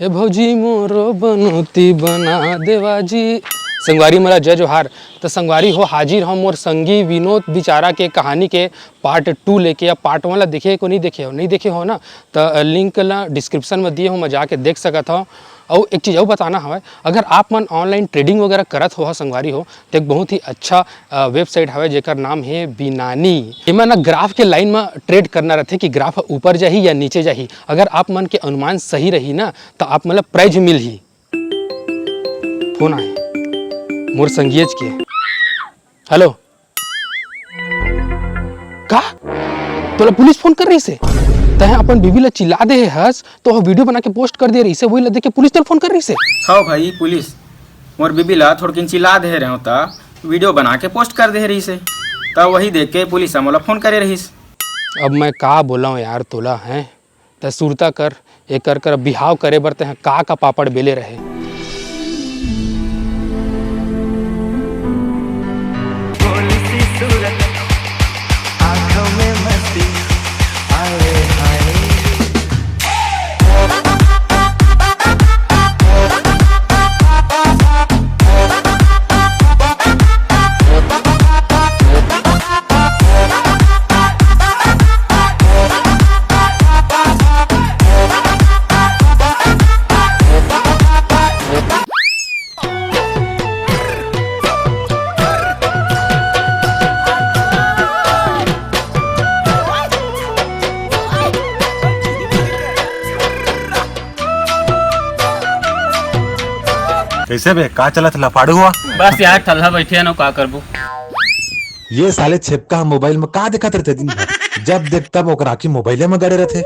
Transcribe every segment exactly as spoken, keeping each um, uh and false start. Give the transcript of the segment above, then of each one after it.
ए भौजी मोरो बनौती बना देवा जी। संगवारी मला जय जोहार। त संगवारी हो, हाजिर हंव मोर संगी विनोद बिचारा के कहानी के पार्ट टू लेके। अब पार्ट वन ला देखे को नहीं देखे हो, नहीं देखे हो ना, त लिंक ला डिस्क्रिप्शन में दिए हंव, मैं जाके देख सकत हव। अउ एक चीज अउ बताना हवय, अगर आप मन ऑनलाइन ट्रेडिंग वगैरह करत हो, संगवारी हो, तो एक बहुत ही अच्छा अ, वेबसाइट हवय जेकर नाम हे बिनानी। एमा ना ग्राफ के लाइन म ट्रेड करना रथे कि ग्राफ ह ऊपर जाही या नीचे जाही। अगर आप मन के अनुमान सही रही ना, त आप मन ला प्राइज मिलही। फोन आए मोर संगियेच के। हेलो, का तोला पुलिस फोन कर रहिसे? तैं अपन बीबी ला चिल्ला दे हे हस, तो ओह वीडियो बना के पोस्ट कर दे रहिसे, वही ला देख के पुलिस तोला फोन कर रहिसे। हव भाई, पुलिस मोर बीबी ला थोड़किन चिल्ला दे रहेंव, त वीडियो बना के पोस्ट कर दे रहिसे, त वही देख के पुलिस ह मोला फोन करे रहिस। अब मैं का बोलंव यार तोला, हैं? तैं सुरता कर, एकर कर बिहाव करे बर तैं का का पापड़ बेले रहे। कइसे बे, का चलत लफाड़ू हुआ? बस यार, ठल्ला बइठे हन, का करबो? ये साले छेपका ह मोबाइल में का देखत रहिथे दिन भर? जब देख तब ओकर आँखी मोबाइले में गड़े रहिथे।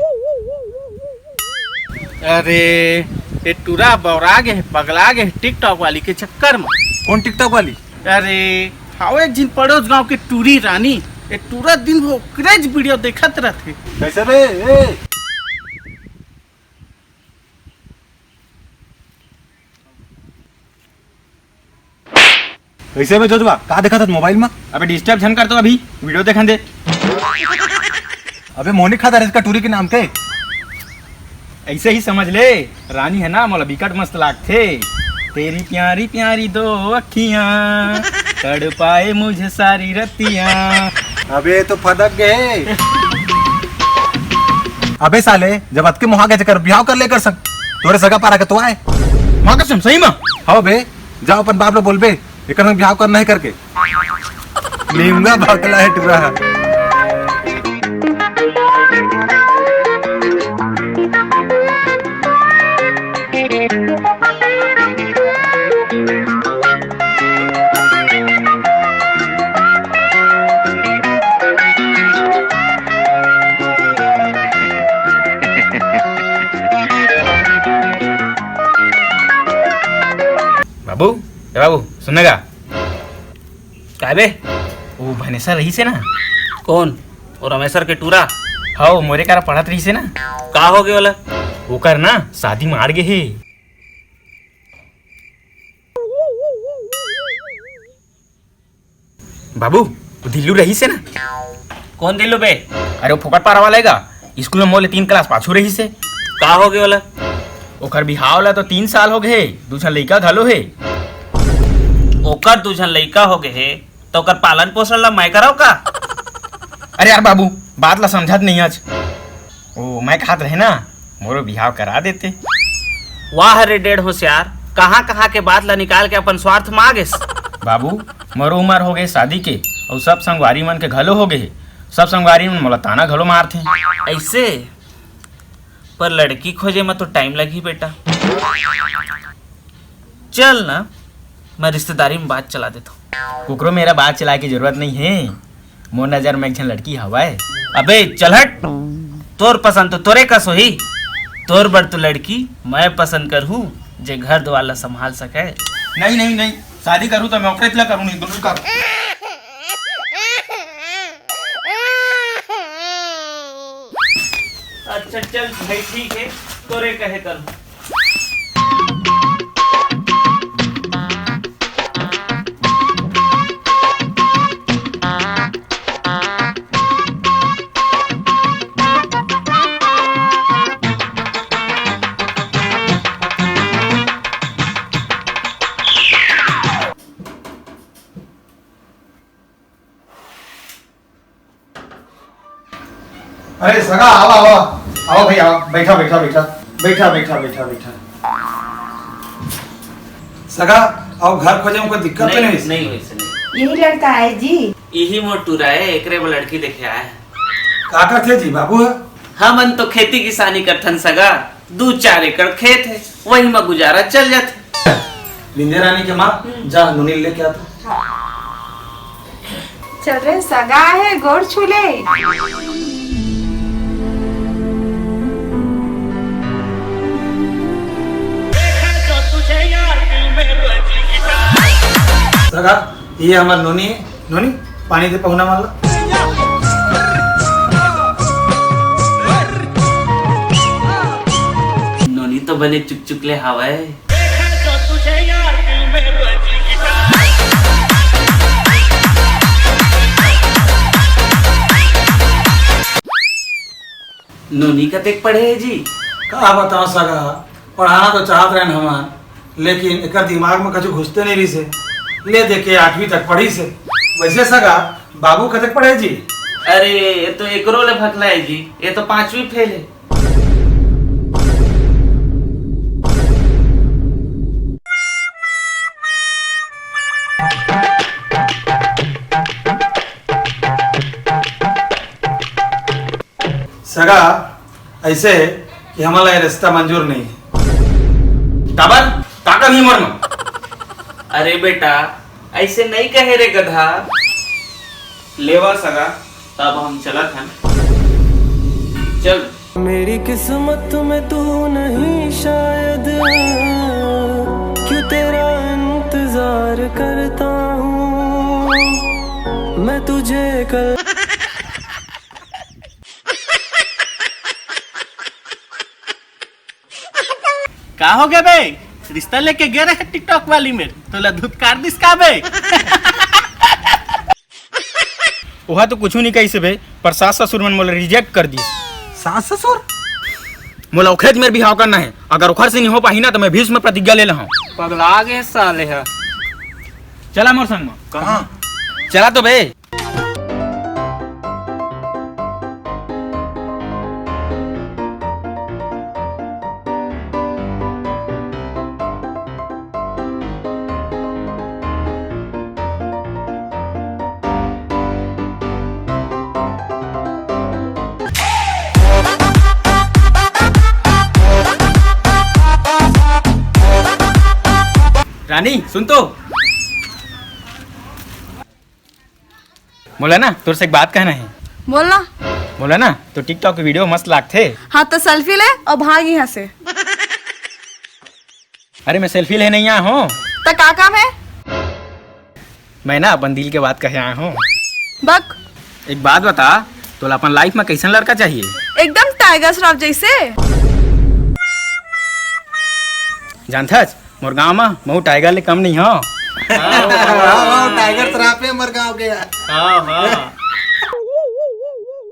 अरे, ये टूरा बौरा गे हे, पगला गे हे TikTok वाली के चक्कर में। कौन TikTok वाली? अरे, हाव एक झिन पड़ोस गांव के टूरी रानी, ये टूरा दिन भर ओकरेच वीडियो देखत रहिथे। कइसे बे? ए! कइसे बे जोजवा, का देखत हस मोबाइल में? अबे डिस्टर्ब झन कर, तो अभी वीडियो देखन दे। अबे मोहनी खाता रहिस का टूरी के नाम के? अइसे ही समझ ले, रानी हे ना, मोला बिकट मस्त लागथे। तेरी प्यारी प्यारी दो अखियां तड़पाए मुझे सारी रतियां। अबे तो फदक गे। अबे साले, जब अतके मोहा गे जेकर बिहाव कर ले कर संग, तोरे सगा पारा के तो आय। माँ कसम, सही में? हव बे, जा अपन बाप ला बोलबे, एकर संग बिहाव करना हे करके। निमगा भकला हे टूरा ह। बाबू, ए बाबू, सुन ना गा। का बे? वो भनेसर रहिस हे ना? कौन? वो रमेसर के टूरा? हव, मोरे करा पढ़त रहिस हे ना। का हो गे ओला? ओकर ना शादी माड़ गे हे। बाबू, वो दिल्लू रहिस हे ना? कौन दिल्लू बे? अरे, वो फोकट पारा वाला हे गा, स्कूल में मोले तीन क्लास पाछू रहिस हे। का हो गे ओला? ओकर बिहाव ला तो तीन साल हो गे हे, दू झन लइका घलो हे। ओकर दू झन लइका हो गे हे, त ओकर पालन पोषण ला मैं करव का? अरे यार बाबू, बात ला समझत नइ हस। ओ, मैं कहत रहेंव ना, मोरो बिहाव करा देते। वाह रे डेढ़ होशियार, कहाँ-कहाँ के बात ला निकाल के अपन स्वार्थ मा आगेस। बाबू, मोरो उमर हो गे शादी के, अउ सब संगवारी मन के घलो हो गे हे। सब संगवारी मन मोला ताना घलो मारथे। अइसे? पर लड़की खोजे मा तो टाइम लगही बेटा। चल ना, मैं रिश्तेदारी में बात चला देथंव। कुकरो मेरा बात चलाय के जरूरत नइ हे। मोर नजर में एक झन लड़की हवय। अबे चल हट, तोर पसंद तो तोरे कस होही। तोर बर तो लड़की मैं पसंद करहूँ, जे घर दुवार ला संभाल सके। नहीं, नहीं, नहीं, शादी करहूँ तो मैं ओकरे ला करहूँ, नहीं दूसरे का। अच्छा चल भाई, ठीक हे, तोरे कहे करहूँ। अरे सगा, आवा, आवा, आवा भाई, आवा, बैठा, बैठा, बैठा, बैठा, बैठा, बैठा, बैठा। सगा, अउ घर खोजे में कोई दिक्कत तो नहीं, नहीं होइस? नहीं होइस, नहीं। यही लड़का आय जी। यही मोर टूरा हे, एकरे बर लड़की देखे आय हे। का करथे जी बाबू ह? हमन तो खेती किसानी करथन सगा, दू चार एकड़ खेत हे, वही म गुजारा चल जाथे। बिंदे रानी के माँ, हम्म। जा नोनी लेके आ तो। चल रे, सगा हे, गोड़ छू ले। सगा, ये हमर नोनी हे। नोनी, पानी दे पहुना मन ला। नोनी तो बने चुकचुक ले हावय। नोनी कतेक पढ़े हे जी? का बताओ सगा, पढ़ाना तो चाहत रहन हमन, लेकिन एकर दिमाग में कछु घुसते नहीं रहिस हे। ले दे के आठवीं तक पढ़िस हे। वैसे सगा, बाबू कतेक पढ़े जी? अरे, ये तो एकरो ले भकला हे जी, ये तो पांचवी फेल हे। सगा, ऐसे हे कि हमन ला ये रिश्ता मंजूर नहीं हे। काबर? का करही हमर मन? अरे बेटा, ऐसे नहीं कहे रे गधा। लेवा सगा, तब हम चलत हन। चल। मेरी किस्मत में तू नहीं शायद, क्यों तेरा इंतजार करता हूँ मैं तुझे कल। का हो गे बे? रिश्ता लेके गे रहे TikTok वाली मेर, तोला धुतकार दिस का बे? ओहा तो कुछू नहीं कहिस बे, पर सास ससुर मन मोला reject कर दिस। सास ससुर? मोला ओखरेच मेर बिहाव करना हे, अगर ओखर से नहीं हो पाही ना तो मैं भीष्म प्रतिज्ञा ले लहूं। पगला गे साले ह। चला मोर संग म। कहाँ? चला तो बे। रानी, सुन तो। मोला ना तोर से एक बात कहना हे। बोल ना। मोला ना तो TikTok के video मस्त लागथे। हाँ, तो selfie ले अउ भाग यहाँ से। अरे, मैं selfie ले नहीं आया हूँ। त का काम हे? मैं ना अपन दिल के बात कहे आया हूँ। बक। एक बात बता, तोला अपन life में कैसन लड़का चाहिए? एकदम Tiger Shroff जैसे। जानथस, मोर गांव म महू tiger ले कम नहीं हो। हाँ, हाँ, tiger श्राप हे हमर गांव के यार। हाँ, हाँ।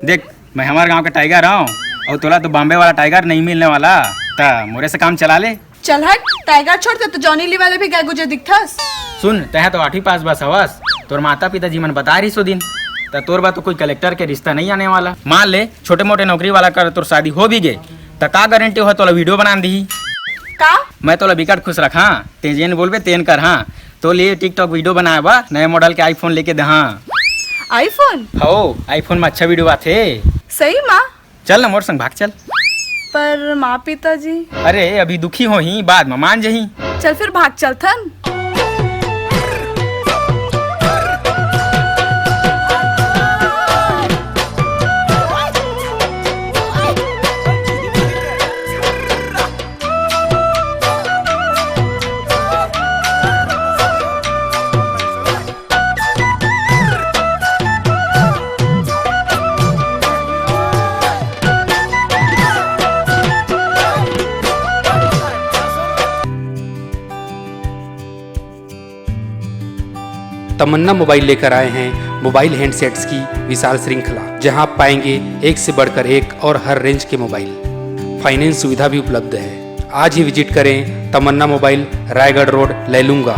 देख, मैं हमर गांव के tiger हूँ, अउ तोला तो बॉम्बे वाला tiger नहीं मिलने वाला, त मोरे से काम चला ले। चल हट, tiger छोड़, ते तो Johnny Lee वाले भी गाय गुजर दिखथस। सुन, तैं तो आठवीं पास बस हवस, तोर माता पिताजी मन बता रहिस ओ दिन, त तोर बर तो कोई कलेक्टर के रिश्ता नहीं आने वाला। मान ले, छोटे मोटे नौकरी वाला कर तोर शादी हो भी गे, त का गारंटी हो तोला video बनान दिही? का? मैं तोला बिकट खुश रखा, तें जेन बोलबे तेन कर हाँ। तो लिए TikTok video बनाए बर नए model के iPhone लेके दे हाँ। iPhone? हो, iPhone में अच्छा video आथे। सही माँ? चल ना मोर संग भाग चल। पर माँ पिताजी? अरे अभी दुखी होही, बाद में मान जही। चल फिर भाग चलथन। तमन्ना मोबाइल लेकर आए हैं मोबाइल हैंडसेट्स की विशाल श्रृंखला, जहां आप पाएंगे एक से बढ़कर एक और हर रेंज के मोबाइल। फाइनेंस सुविधा भी उपलब्ध है। आज ही विजिट करें तमन्ना मोबाइल, रायगढ़ रोड, लैलूंगा।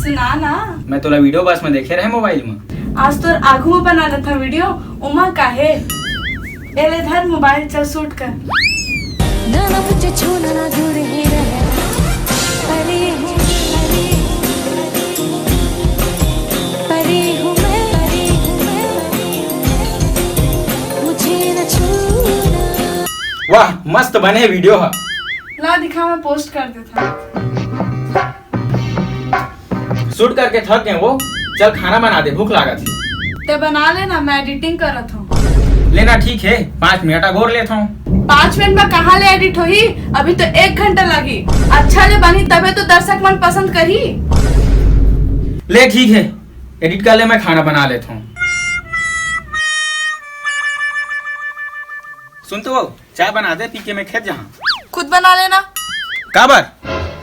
सुना ना। मैं तोला वीडियो बस में देखे रहे मोबाइल में। आज तोर आगू में बना लेथा वीडियो, उमा काहे? ए ले धर मोबाइल, चल शूट कर। ना, ना मुझे छूना, ना दूर ही रहे। परी हूँ, परी हूँ, परी हूँ मैं, परी हूँ मैं, मुझे न छूना। वाह, मस्त बने वीडियो ह। ला दिखा, मैं पोस्ट कर देता। शूट करके थक गए वो, चल खाना बना दे, भूख लागत हे। ते बना लेना, मैं एडिटिंग करत हूँ। लेना ठीक है, पाँच मिनट अगोर लेत हूँ। पाँच मिनट में कहाँ ले एडिट होही? अभी तो एक घंटा लगी। अच्छा ले बनी तबे तो दर्शक मन पसंद करही। ले ठीक है, एडिट कर ले, मैं खाना बना लेत हूँ। सुन तो, चाय बना दे, पी के मैं खेत जाहाँ। खुद बना लेना। काबर?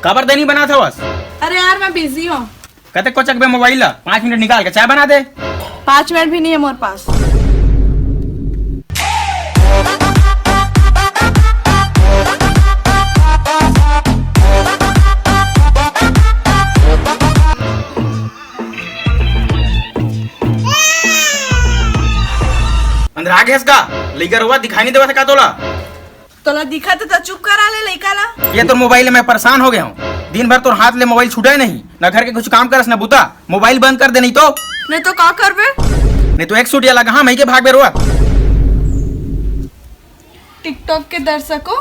काबर देनी बनात हवस? अरे यार, मैं बिजी हूँ। कते कोचक बे मोबाइल ला, पाँच मिनट निकाल के चाय बना दे। पाँच मिनट भी नहीं है मोर पास। अंदर आ गया इसका, लइका रोवा दिखाई नहीं देवा था का तोला? तोला दिखा तो, तो चुप करा ले लइका ला। ये तो मोबाइल में परेशान हो गया हूँ, दिन भर तोर हाथ ले मोबाइल छूटा ही नहीं, ना घर के कुछ काम करस ना बुता। मोबाइल बंद कर दे नहीं तो। नहीं तो का करबे? नहीं तो एक सूट या लगा, हाँ, मैं के भाग बे रोवा। TikTok के दर्शकों,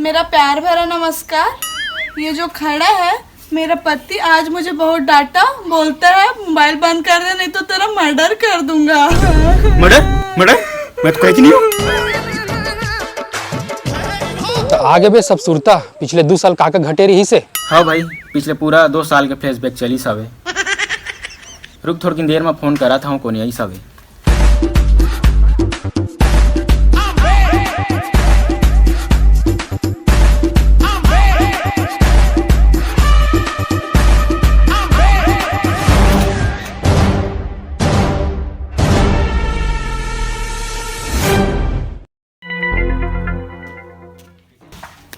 मेरा प्यार भरा नमस्कार। ये जो खड़ा है मेरा पति, आज मुझे बहुत डांटा, बोलता है मोबाइल बंद कर दे, नहीं तो तेरा मर्डर कर दूंगा। मर्डर? मर्डर? मैं तो कहती नहीं हूँ। तो आगे बे सब सुरता, पिछले दू साल काका घटे रही से। हाँ भाई, पिछले पूरा दो साल के फ्लैशबैक चलिस हवे। रुक, थोड़किन देर में फोन करा था, कोनी आइस हवे।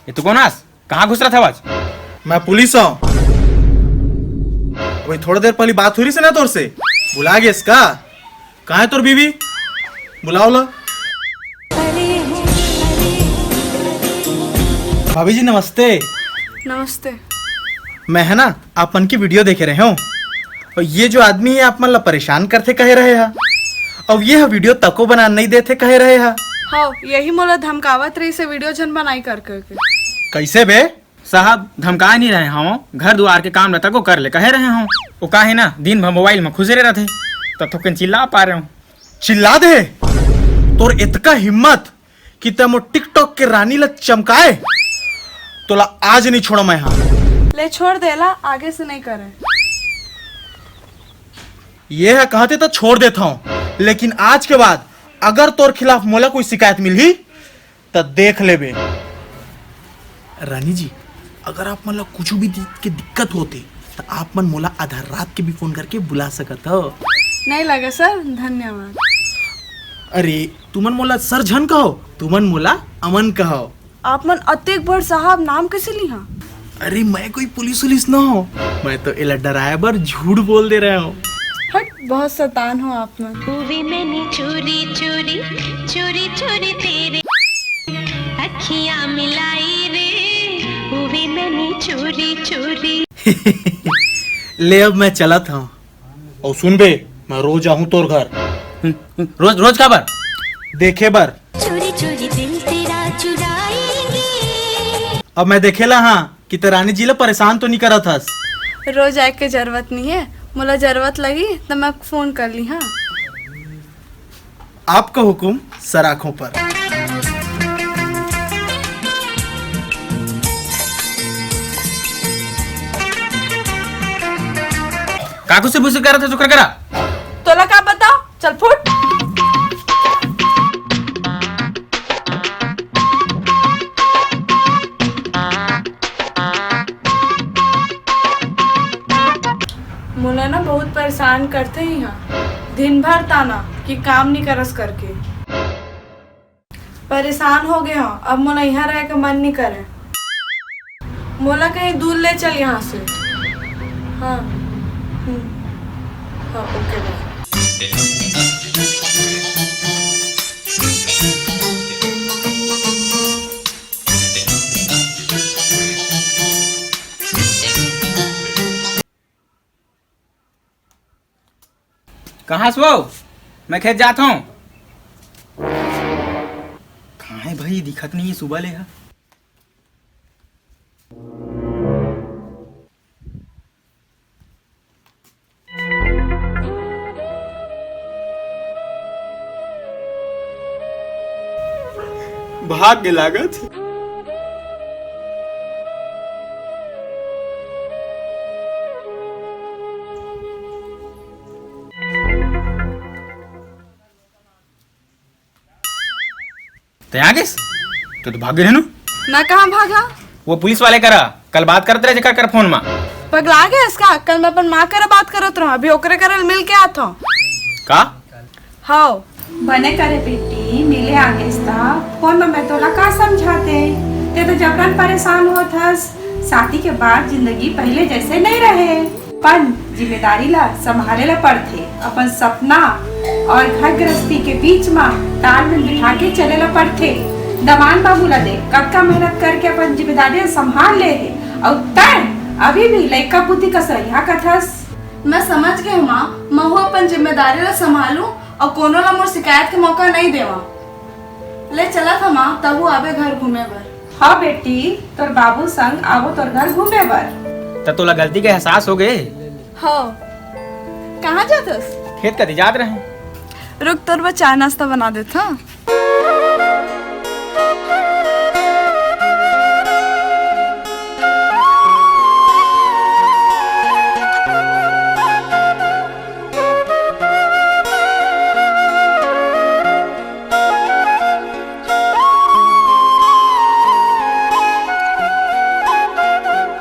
ये तो कौन आस? कहाँ घुस रहा था आज? मैं पुलिस हूँ। वही थोड़ी देर पहली बात हुई रही से ना तोर से, भुला गया इसका। कहाँ है तोर बीवी? बुलाओ ला। भाभी जी नमस्ते। नमस्ते। मैं है ना आप मन की वीडियो देखे रहे हूँ, और ये जो आदमी है आप मन ला परेशान करथे कहे रहे हा, और ये वीडियो तको बना नहीं देथे कहे रहे हा। हाँ, यही मोला धमकावत रही से वीडियो झन बनाई कर करके। कैसे बे? साहब, धमकाए नहीं रहे हूँ, घर दुआर के काम ल तको कर ले कहे रहे हूँ। वो काहे ना दिन भर मोबाइल में खुश रहे रहथे, तो थोकन चिल्ला पा रहे हूँ। चिल्ला दे? तोर इतका हिम्मत कि तै मोर TikTok के रानी ला चमकाए? तोला आज नहीं छोड़ो मैं हा। ले छोड़ देला, आगे से नहीं करे। ये है कहते तो छोड़ देता हूँ, लेकिन आज के बाद अगर तोर खिलाफ मोला कोई शिकायत मिलही त देख लेबे। रानी जी, अगर आप मन ला कुछ भी चीज के दिक्कत होथे, त आप मन मोला आधा रात के भी फोन करके बुला सकत हो। नहीं लगे सर, धन्यवाद। अरे, तुमन मोला सर झन कहो, तुमन मोला अमन कहो। आप मन अतेक बड़ साहब, नाम कैसे लिहा? अरे, मैं कोई पुलिस उलिस ना हो, मैं तो एला डराए बर झूठ बोल दे रहे हो। हट, बहुत शैतान हो आप मन। ले अब मैं चलत हूँ। और सुन बे, मैं रोज आहूँ तोर घर। रोज, रोज काबर? देखे बर। अब मैं देखेला हाँ कि ते रानी जी ला परेशान तो नहीं करत हस। रोज आए के जरूरत नहीं है, मोला जरूरत लगी त मैं फोन कर ली हाँ। आपका हुक्म सर आंखों पर। काकू से बुजुर्ग करा था, शुक्र करा। तोला का बताओ, चल फुट। मोला ना बहुत परेशान करथे इहाँ, दिन भर ताना कि काम नहीं करस करके। परेशान हो गए हूँ, अब मोला यहाँ रह के मन नहीं करे। मोला कहीं दूर ले चल यहाँ से। हाँ। हाँ, ओके, बाय। कहाँ से हो? मैं खेत जात हूँ। कहाँ है भाई, दिखत नहीं है सुबह ले हा। भाग के लागत। ते आ गेस? तो, तो भाग गए नु। मैं कहाँ भागा? वो पुलिस वाले करा, कल बात करत रहे जेकर कर फोन मा। पगला गए इसका? कल मैं अपन माँ करा बात करत रहा, अभी ओकरे करा मिल के आत हूँ। का? हाँ। बने करे बेटी, मिले आ गेस ता। फोन में मैं तोला का समझाते? ते तो जबरन परेशान होत हस। शादी के बाद जिंदगी पहले जैसे नहीं रहे। अपन जिम्मेदारी ला संभाले ला पड़थे, अपन सपना और घर गृहस्थी के बीच मा तालमेल बिठा के चले ला पड़थे। दमान बाबू ला दे, कतका मेहनत करके अपन जिम्मेदारी ला संभाल ले हे, अउ तैं अभी भी लइका बुद्धि कस रहिहा कथस। मैं समझ गए हूँ माँ, महू अपन जिम्मेदारी ला संभालू अउ कोनो ला मोर शिकायत के मौका नहीं देवा। ले चलत हूँ माँ, तहू आबे घर घूमे बर। हाँ बेटी, तोर बाबू संग आबो तोर घर घूमे बर। त तोला गलती के एहसास हो गए? हाँ। कहाँ जाथस? खेत कति जात रहे। रुक, तोर बर चाय नाश्ता बना देत हूँ।